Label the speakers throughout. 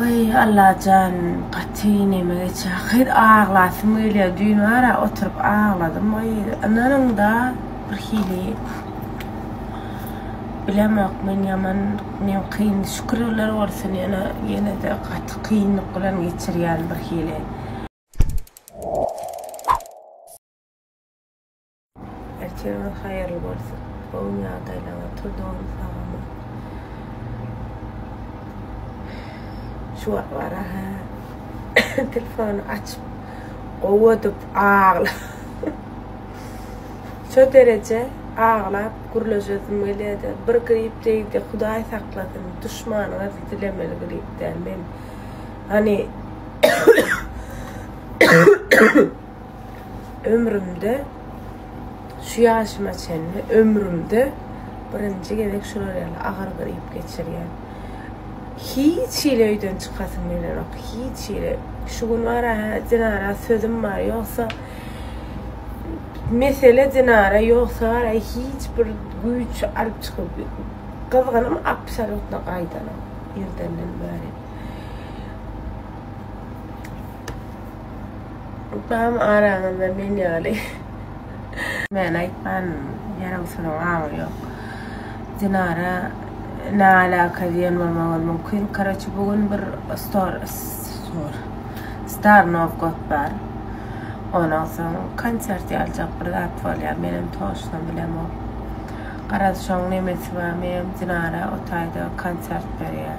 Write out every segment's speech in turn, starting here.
Speaker 1: Oý Allajan gaty neme geçýär. Hyr aglasym gelýär. Düýn bara oturyp agladym. Oý ynanyňda bir hili bilemok men ýaman men kyn şükürler bolsun ýöne ýene-de gaty kynlyk bilen geçirýän bir hili. Ertiriňiz haýyrly bolsun. Gowy ýagdaýlaňyz, turduňyz sag-aman. Şu wagt bara hä telefony açyp gowy edip agla. Şo dereje aglap gürleşesim gelýärdi. Bir grip degdi, Hudaý saklasyn, duşmanyňa dilemeli grip däl. Men hani Ömrümde şu ýaşyma çenli ömrümde birinji gezek şular ýaly agyr grip geçirýän. Hiç hili öýden çykasym gelenok, hiç hili. Şu gün bar-a hä Dinara sözüm bar, ýogsa mesele Dinara ýogsa bar-a hiç bir güýç alyp çykyp gyzgynym absolýutno gaýdanok irdenden bäri. Bam araňyzda men ýaly. Men aýtman ýarawsyzyň aňy ýok. Dinara ne alaka diýen bolmagy mümkin. Karaçy bu gün bir stor stor Star Novgod bar. Ondan soň konsert ýalyjak bir zat bolýar. Menem toşna bilemok. Garaz şoň nemesi bar. Menem Dinara o taýda konsert berýär.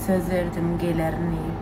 Speaker 1: Söz berdim gelerin diýip.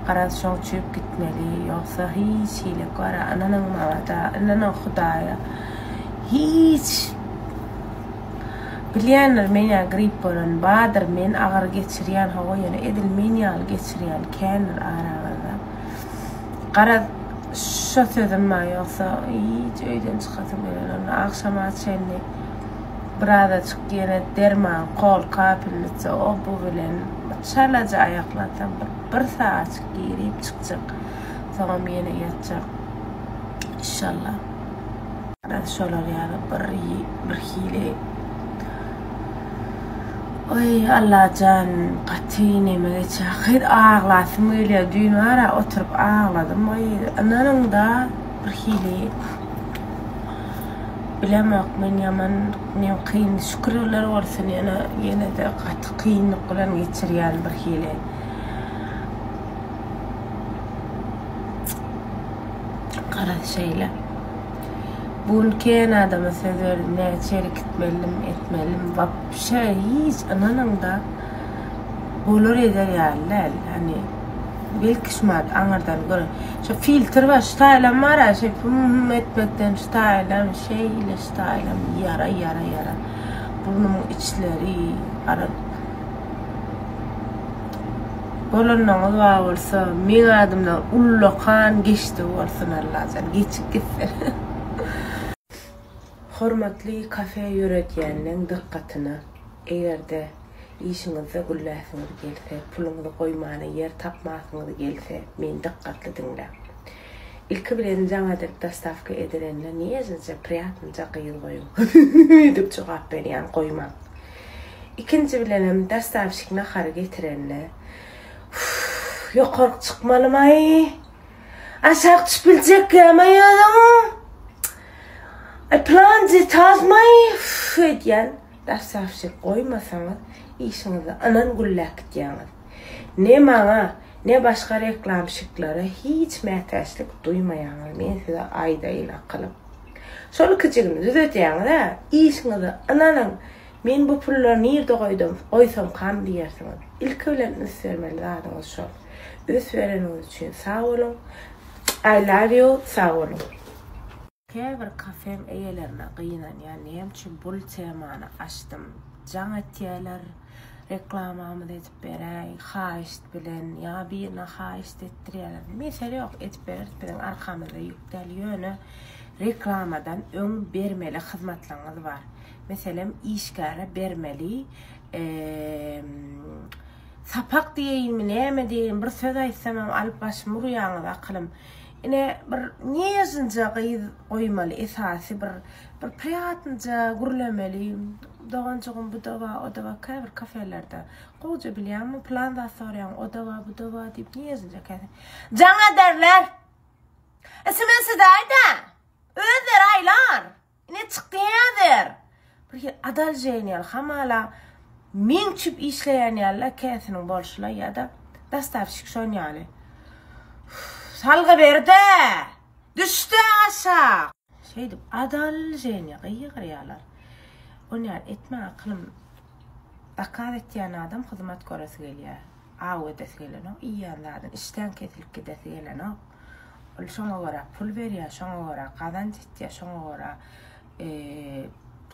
Speaker 1: Garaz şoň çüýüp gitmeli, ýogsa hiç hili gara ynanyň maňada, ynanyň Hudaýa. Hiç bilýänler men ýa grip bolan bardyr, men agyr geçirýän hawa ýöne edil men ýaly geçirýän kändir araňyzda. Garaz şo sözüm bar ýogsa hiç öýden çykasym gelenok. Agşama çenli Birazajyk ýene derman, kol, kapelnitsa o bu bilen çalaja aýaklansam bir bir sagatjyk girip çykjak. Soňam ýene ýatjak. Inşallah. Biraz şolar ýaly bir bir hili Oý Allajan gaty neme geçýär. Hyr aglasym gelýär. Düýn bara oturyp agladym. Oý ynanyňda bir hili Bilemok men ýaman men kyn şükürler bolsun ýöne ýene-de gaty kynlyk bilen geçirýän bir hili. Garaz şeýle. Bu gün kän adama söz berdim näçe ýere gitmelidim etmelidim wapşe hiç ynanyňda bolar eder ýaly däl hani Belki şumat aňyrdan gör. Şu filtr bar, şu taýlam bar ha, şeýdip hüm hüm etmekden şu taýlam şeýle şu taýlam ýara ýara ýara. Burnumyň içleri gara. Bolanyňyz bar bolsa, meň adymdan ullakan geçdi bolsun Allajan, geçip gitsin. Hormatly kafe ýöredýänleň dykgatyna, egerde Işiňizde gülläsiňiz gelse, puluňyzy goýmana ýer tapmasyňyz gelse, meni dykgatly diňläň. Ilki bilen jaň edilip dostawka edilende nežnyja priýatnyja gyz goýuň. Diýip jogap berýän goýmaň. Ikinji bilenem dostawşik nahary getirende, Uf, ýokaryk çykmalymaý? Aşak düşüp biljekkämaý özüň? Aý pylanjy etazmaý? Uf edýän. Dostawşik goýmasaňyz işiňizde ynan gülläp gitýäňiz. Ne maňa, ne başga reklamşiklere hiç mätäçlik duýmaýaňyz men size aýdaýyn akylym. Şol ikijigini düzedýäňiz-ä, işiňize ynanyň, men bu pullary nirde goýdum, goýsamkam diýersiňiz. Ilki bilen üns bermeli zadyňyz şol. Üns bereniňiz üçin sag boluň. I love you, sag boluň. Käbir kafeň eýelerine gynanýan näme üçin bul temany açdym jaň etýäler reklamamyzy edip beräý haýyşt bilen ýa birine haýyşt etdirýäler mesele ýok edip bereris biziň arkamyzda ýük däl ýöne reklamadan öň bermeli hyzmatlaryňyz bar meselem işgäre bermeli sapak diýeýinmi näme diýeýin bir söz aýtsamam alyp başymy urýaňyz akylym. Ine bir nežnje gyz goýmaly esasy bir bir priýatnyja gürlemeli. Doganjygym bu-da bar, o-da bar käbir kafelerde. Gowja bilýäňmi pylan zat soraýaň o-da bar, bu-da bar diýip nežnje käse. Jaň ederler. Sms edäýdä. Özleri aýlar. Ine çykdy häzir. Bir hili adalženiýaly hamala meň üçin işleýän ýaly käsiniň bolşula ýa-da dostawşik şon ýaly. Salgy berde. Düşde aşak. Şeýdip adalženiýa gygyrýarlar. Ony ýaly etme akylym. Zakaz etýän adam hyzmat göresi gelýär. Aw edesi gelenok, iýýän zadyny işdäň kesilip gidesi gelenok. Ol şoňa görä pul berýär, şoňa görä gazanç etýär, şoňa görä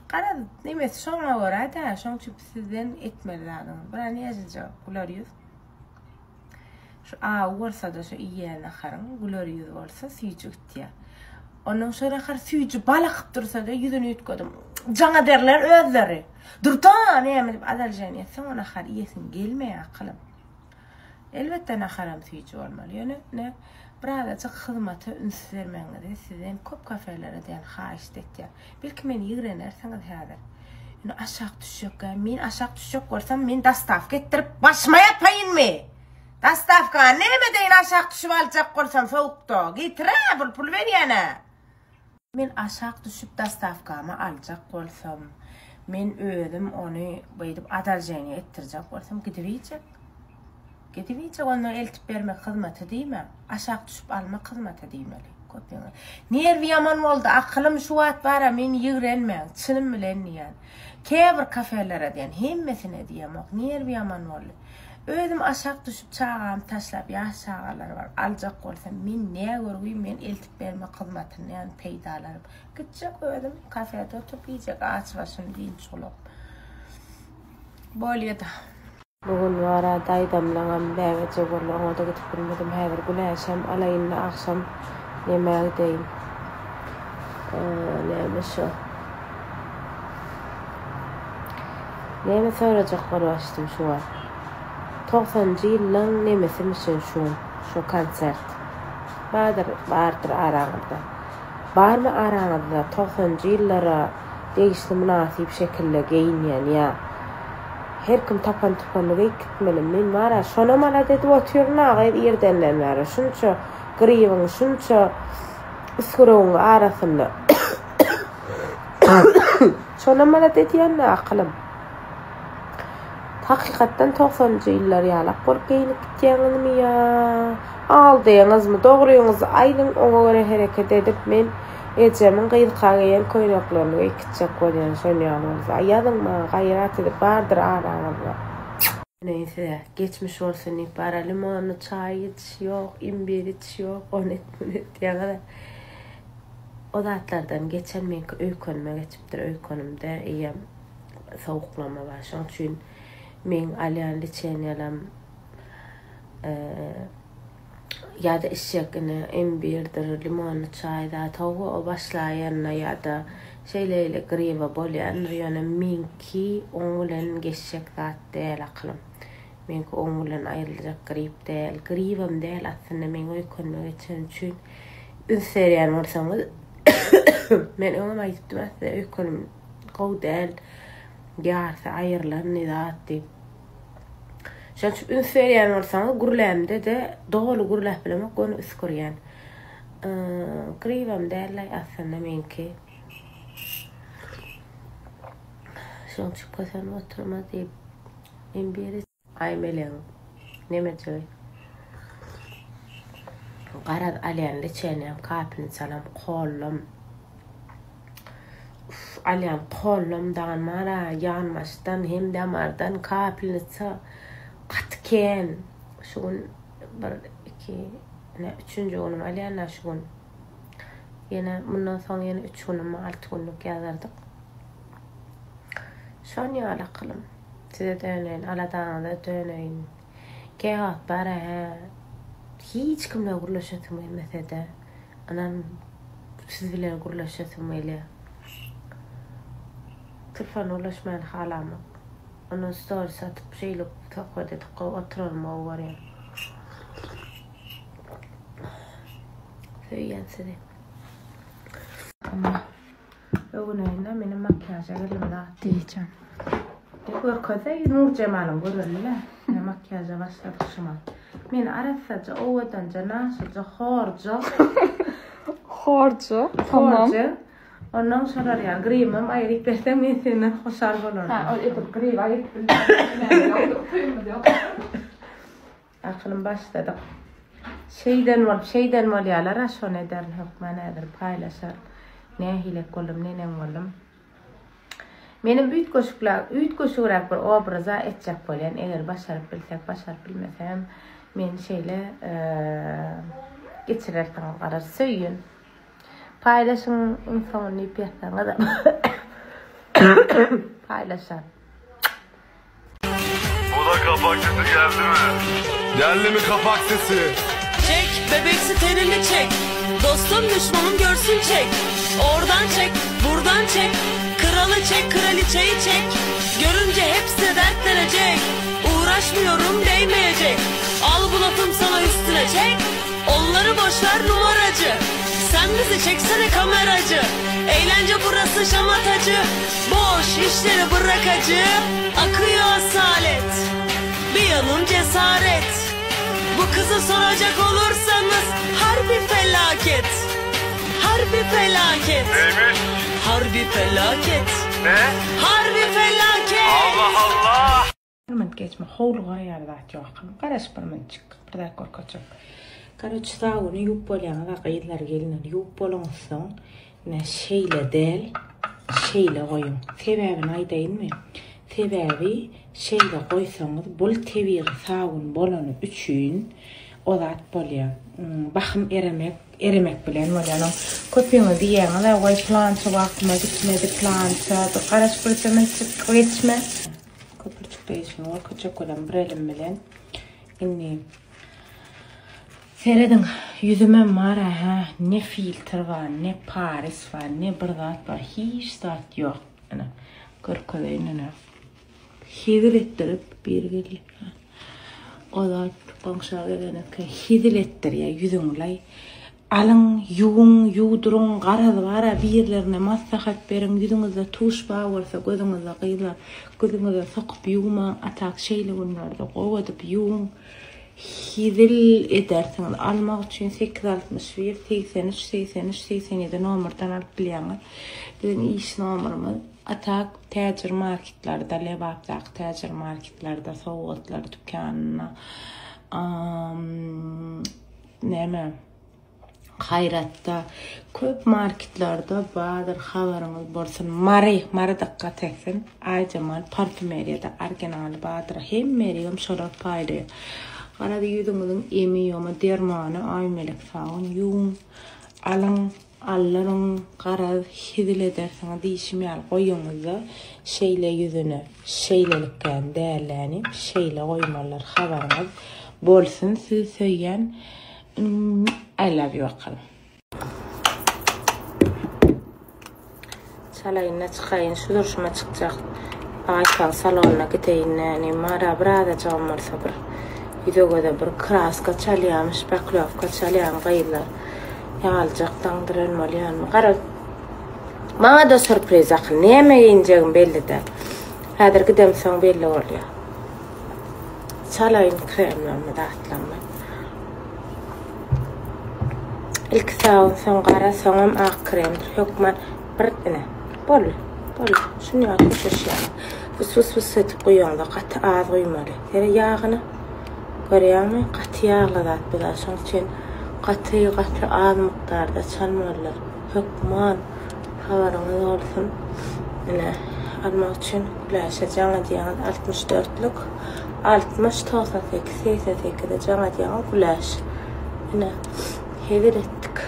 Speaker 1: garaz nemesi şoňa görä-dä, şoň üçin sizden etmeli zadyňyz bir näjije güler ýüz. Şu awy bolsa-da şu iýýän naharyň güler ýüz bolsa süýji gitýär. Ondan şo nahar süýji bal akyp dursa-da ýüzüni üýtgedim. Jaň ederler özleri. Durda näme diýip adalženiýe etseň o nahar iýesiň gelmeýär akylym. Elbetde naharam süýji bolmaly. Ýöne ine birazajyk hyzmata üns bermegiňizi sizden köp kafelere diýen haýyşt etýän. Belki meni ýigrenersiňiz häzir. Ýöne aşak düşjekkä men aşak düşjek bolsam men dostawka etdirip başyma ýapaýynmy? Dostawkany näme edeýin aşak düşüp aljak bolsam sowukda. Getir-ä bul pul berýän-ä. Men aşak düşüp dostawkamy aljak bolsam, men özüm ony beýdip adalženiýe etdirjek bolsam gidibiýjek. Gidibiýjek onda eltip bermek hyzmaty diýme. Aşak düşüp almak hyzmaty diýmeli. Köpüňiz. Nerwi ýaman boldy akylym şu wagt bara meni ýigrenmäň çynym bilen diýýän. Käbir kafelere diýen hemmesine diýemok nerwi ýaman boldy. Özüm aşak düşüp çagamy taşlap ýaş çagalary bar aljak bolsam men nä görgü men eltip bermek hyzmatyndan peýdalanyp gitjek özüm kafede oturyp iýjek aç başym dynç bolup bolýada. Bu gün wara daýzamlaňam bäbejigi boldy oňada gidip bilmedim häzir Güläşem alaýynda agşam nämä gideýin näme şo Näme sorajak bolup açdym şu wagt. Togsanynjy ýyllaň nemesimişin şu şo konsert. Bardyr bardyr araňyzda. Barmy araňyzda togsanynjy ýyllara degişli mynasyp şekilde geýinýän ýa her kim tapan tupanyny geýip gitmeli. Men bara şonam alada edip otyryn a gyz irdenden bäri şunça gribiň şunça üsgürewiň arasynda. Şonam alada edýän-dä akylym. Hakykatdan togsanynjy ýyllar ýalak bolup geýnip gitýäňizmi ýa aldaýaňyzmy? Dogryňyzy aýdyň, oňa görä hereket edip, men ejemiň gyzka geýen köýneklerini geýip gitjek bolýan, şon ýaly bolsa. Ýazyň maňa, gaýrat edip, bardyr araňyzda. Döneýin size. Geçmiş bolsun diýip bara limonly çaý iç, ýok, imbir iç, ýok, ony et, muny et diýýäňiz-ä. O zatlardan geçen meňki öýkenime geçipdir, öýkenimde eýýäm sowuklama bar. Şoň üçin meň alýan liçeniýalam ýa-da içjek ine imbirdir, limonly çaý zat hawa o başlaýanda ýa-da şeýle-eýle griba bolýandyr, ýöne meňki oň bilen geçjek zat däl akylym. Meňki oň bilen aýryljak grip däl. Gribem däl aslynda meň öýkenime geçeni üçin üns berýän bolsaňyz men öňem aýdypdym size öýkenim gowy däl ýarysy aýrylandy zat diýip. Şonuň üçin üns berýän bolsaňyz gürlämde-de doly gürläp bilemok göni üsgürýän. Gribem däl-aý aslynda meňki. Şonuň üçin kösenip oturma diýip. Imbiri Aýmelegiň nemejigi. Garaz alýan liçenýam kapelnisalam kollam. Uf, alýan kollam dagan mara ýanbaşdan hem damardan kapelnisa gaty kän. Şu gün bir iki ne üçünji günüm alýan şu gün. Ýene mundan soň ýene üç günüm alty günlük ýazardyk. Şon ýaly akylym. Size döneýin, aladaňyza döneýin. Käwagt bar-a, hä, hiç kim bilen gürleşesim gelmese-de, ynam, siz bilen gürleşesim gelýär. Telefon gürleşmäni halamok. Ondan storis atyp, şeýle söhbet edip gowy oturanymy gowy görýän. Söýýän sizi. Öwüneýin-de menem makiýaža geldim zat diýjek. De görkezde Nurjemalyň göreli-le. Ine makiýaža başladyk şumat. Men arassaja, owadanja, naşyja, horja.
Speaker 2: Horja, tamam.
Speaker 1: Horja. Ondan şolar ýaly grimim aýryp berseň men senden hoşal bolardym.
Speaker 2: Ha, ol edip grim aýryp bilmem.
Speaker 1: Akylym başladyk. Şeýden bolup, şeýden bolýarlar-a, şony ederin hökman häzir paýlaşaryn. Nähilek boldum, neneň boldum. Menem üýtgeşikläk, üýtgeşigräk bir obraza etjek bolýan, eger başaryp bilsek, başaryp bilmesem, meni şeýle geçirersiňiz garaz. Söýün. Paýlaşyň, iň soňunda diýip ýazsaňyzam paýlaşar.
Speaker 3: Bu da kapak sesi geldi mi? Geldi mi kapak sesi?
Speaker 4: Çek bebeksi tenini çek Dostum düşmanım görsün çek Oradan çek buradan çek Kralı çek kraliçeyi çek Görünce hepsi dertlenecek Uğraşmıyorum değmeyecek Al bu lafım sana üstüne çek Onları boşver numaracı Sen bizi çeksene kameracı Eğlence burası şamatacı Boş işleri bırak acı Akıyor asalet Bir yanım cesaret Bu kızı soracak olursanız Harbi felaket Harbi felaket
Speaker 3: Neymiş?
Speaker 4: Harbi felaket
Speaker 3: Ne?
Speaker 4: Harbi felaket
Speaker 3: Allah Allah!
Speaker 1: Bir minut geçme, howlugar ýaly zat ýok akylym. Garaş bir minutjik, bir zat görkezjek. Garoç sabyny ýuwup bolýaňyz-a gyzlar, gelinler, ýuwup bolaňyzsoň, ine şeýle däl, şeýle goýuň. Sebäbini aýdaýynmy? Sebäbi şeýle goýsaňyz, bul tebigy sabyn bolany üçin o zat bolýar. Bahym eremek, eremek bilen bolýar. Onuň köpüňiz diýýäňiz-ä, goý pylança wagtyma gitmedi, pylança, garaş birje minutjik geçme. Köpürjik degişini görkezjek bolam bir elim bilen. Indi serediň, ýüzümem bar-a, hä, ne filtr bar, ne paris bar, ne bir zat bar, hiç zat ýok. Ine, görkezeýin ine. Hezil etdirip biri geldi. O zat goňşa gelen eken, hezil etdirýär ýüzüňi-laý. Alyň, ýuwuň, ýuwduryň, garaz bar-a birlerine maslahat beriň, ýüzüňizde tuş bar bolsa gözüňizde gyzlar, gözüňize sokup ýuwmaň, a tak şeýle günlerde gowy edip ýuwuň, hezil edersiňiz. Almak üçin 861 83 83 87 nomerden alyp bilýäňiz. Biziň iş nomerimiz. A tak täjir marketlarda, Lebapdaky täjir marketlerde, sowgatlar dükanynda, Näme Haýratda köp marketlerde bardyr habaryňyz bolsun Mary Mary dykgat etsin Aýjemal parfümeriýada originaly bardyr hemmerigem şolar paýlaýar garaz ýüzüňiziň emi ýomy dermany Aýmelek sabyn ýuwuň alyň Aldyryň garaz hezil edersiňiz diýşim ýaly goýuňyzda şeýle ýüzüne şeýlelikgän dälläni şeýle goýmalydyr habaryňyz bolsun sizi söýýän I love you bakalym. Çalaýynda çykaýyn şu durşuma çykjak Aýsal salonyna gideýin näni mara bir azajygam bolsa bir ýüze göze bir kraska çalýamy şpaklýowka çalýamy gyzlar ýalyjak daňdyran bolýanmy garaz maňada sürpriz akyl näme geýinjegim belli däl häzir gidemsoň belli bolýar çalaýyn kremlerimi zatlarymy Ilki sabyn, soň gara, soňam ak kremdir. Hökman bir ine. Boldy. Boldy. Şuny ýaly köşeşýär. Fus fus fus edip guýaňda gaty az guýmaly. Sere ýagyny görýäňmi? Gaty ýagly zat bu zat. Şonuň üçin gaty gaty az mukdarda çalmalydyr. Hökman habaryňyz bolsun. Ine, almak üçin Güläşe jaň edýäňiz 64-lük 60 98 88-e jaň edýäňiz Güläş. Ine, hezil etdik.